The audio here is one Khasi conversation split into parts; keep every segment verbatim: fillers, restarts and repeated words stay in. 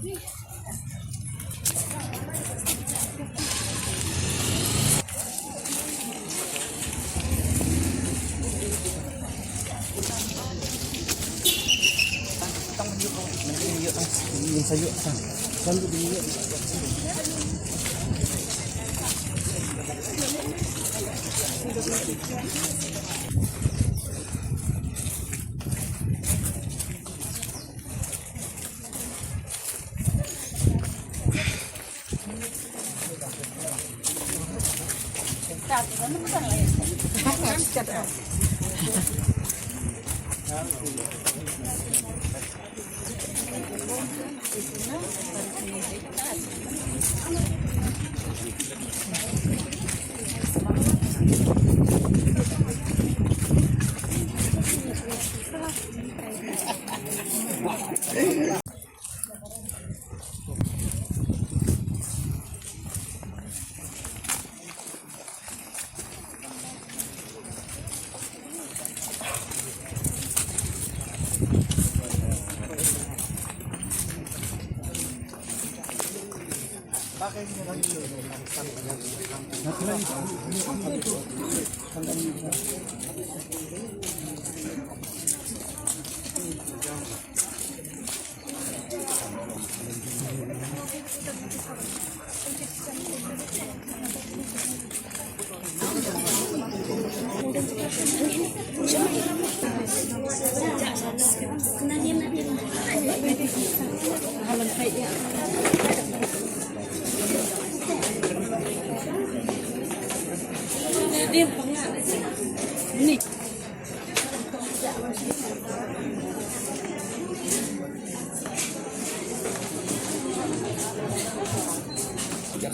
Ïa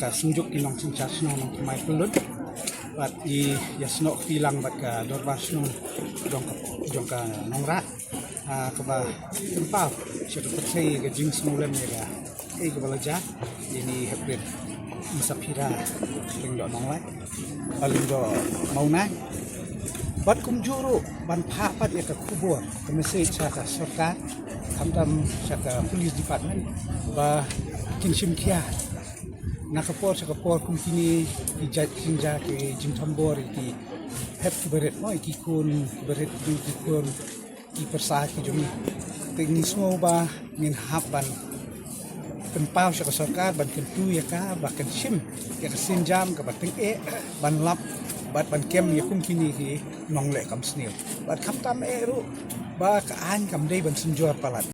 ka Synjuk ki Nongsynshar Shnong Nongthymmai Pyllun bad i ïasnoh kti lang bad ka Dorbar Shnong jong ka, jong ka Nongrah, ah, kaba pynpaw sha ka pyrthei ka jingsngewlem ïa ka, eh, kaba la jia ïa ine i heprit Msaphira Lyngdoh Nonglait, ah, Lyngdoh Mawlai. Bad kumjuh ruh ban phah pat ïa ka khubor, ka message sha ka sorkar, khamtam sha ka police department, ba kin shim khia na ka por sha ka por kum kine ki jait jingjia, ki jingthombor ïa ki hep kiba rit, mo, ïa ki khun kiba rit, ïa ki khun ki pyrsa ki jong ngi. Te ngi sngew ba ngin hap ban pynpaw sha ka sorkar ban kyntu ïa ka ba kan shim ïa ka sienjam kaba tyngeh ban lap bad ban kem ïa kum kine ki nongleh kam sniew. Bad khamtam eh ruh ba ka aiñ kam dei ban synjor palat.